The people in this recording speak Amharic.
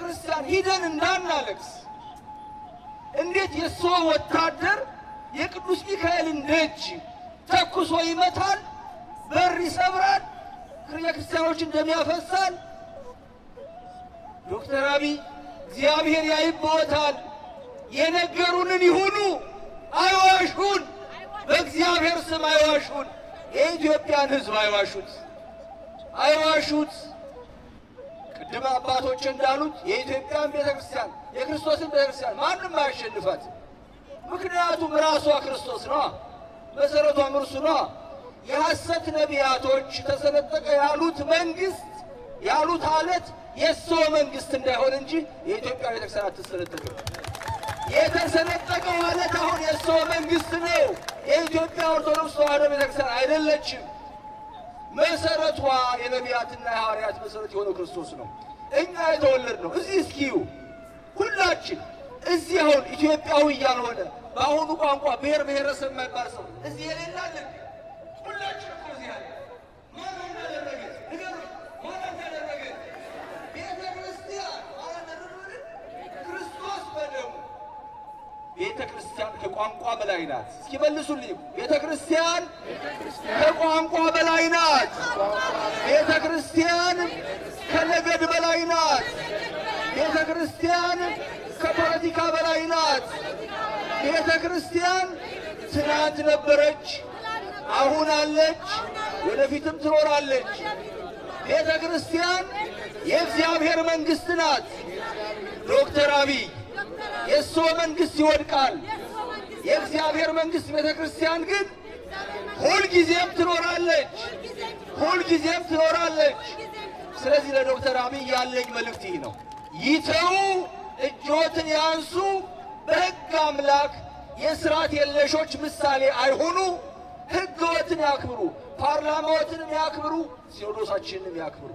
ክርስቲያን ሂደን እንዳናለቅስ እንዴት የሰው ወታደር የቅዱስ ሚካኤልን ደጅ ተኩሶ ይመታል፣ በር ይሰብራል፣ የክርስቲያኖችን ደም ያፈሳል። ዶክተር አብይ እግዚአብሔር ያይብዎታል። የነገሩንን ይሁኑ፣ አይዋሹን። በእግዚአብሔር ስም አይዋሹን። የኢትዮጵያን ሕዝብ አይዋሹት፣ አይዋሹት። ቅድም አባቶች እንዳሉት የኢትዮጵያን ቤተክርስቲያን የክርስቶስን ቤተክርስቲያን ማንም አያሸንፋት። ምክንያቱም ራሷ ክርስቶስ ነዋ፣ መሰረቷም እርሱ ነዋ። የሐሰት ነቢያቶች ተሰነጠቀ ያሉት መንግስት ያሉት አለት የሰው መንግስት እንዳይሆን እንጂ የኢትዮጵያ ቤተክርስቲያን አትሰነጠቅም። የተሰነጠቀው አለት አሁን የሰው መንግስት ነው። የኢትዮጵያ ኦርቶዶክስ ተዋሕዶ ቤተክርስቲያን አይደለችም። መሰረቷ የነቢያትና የሐዋርያት መሰረት የሆነው ክርስቶስ ነው። እኛ የተወለድነው እዚህ እስኪዩ ሁላችን እዚህ አሁን ኢትዮጵያዊ ያልሆነ በአሁኑ ቋንቋ ብሔር ብሔረሰብ የማይባል ሰው እዚህ የሌላለን ሁላችን እኮ እዚህ አለ። ማን እንዳደረገ ንገሩኝ። ማን እንዳደረገ? ቤተ ክርስቲያን ማን እንዳደረገ? ክርስቶስ በደሙ። ቤተ ክርስቲያን ከቋንቋ በላይ ናት። እስኪ መልሱልኝ። ቤተ ክርስቲያን ከቋንቋ በላይ ናት። ቤተ ክርስቲያን ከነገድ በላይ ናት። ቤተ ክርስቲያን ከፖለቲካ በላይ ናት። ቤተ ክርስቲያን ትናንት ነበረች፣ አሁን አለች፣ ወደፊትም ትኖራለች። ቤተ ክርስቲያን የእግዚአብሔር መንግሥት ናት። ዶክተር አብይ የእርስዎ መንግሥት ይወድቃል። የእግዚአብሔር መንግሥት ቤተ ክርስቲያን ግን ሁልጊዜም ትኖራለች፣ ሁልጊዜም ትኖራለች። ስለዚህ ለዶክተር አብይ ያለኝ መልእክት ይህ ነው። ይተው፣ እጆትን ያንሱ፣ በሕግ አምላክ የስርዓት የለሾች ምሳሌ አይሆኑ። ሕግወትን ያክብሩ፣ ፓርላማዎትንም ያክብሩ፣ ሲኖዶሳችንንም ያክብሩ።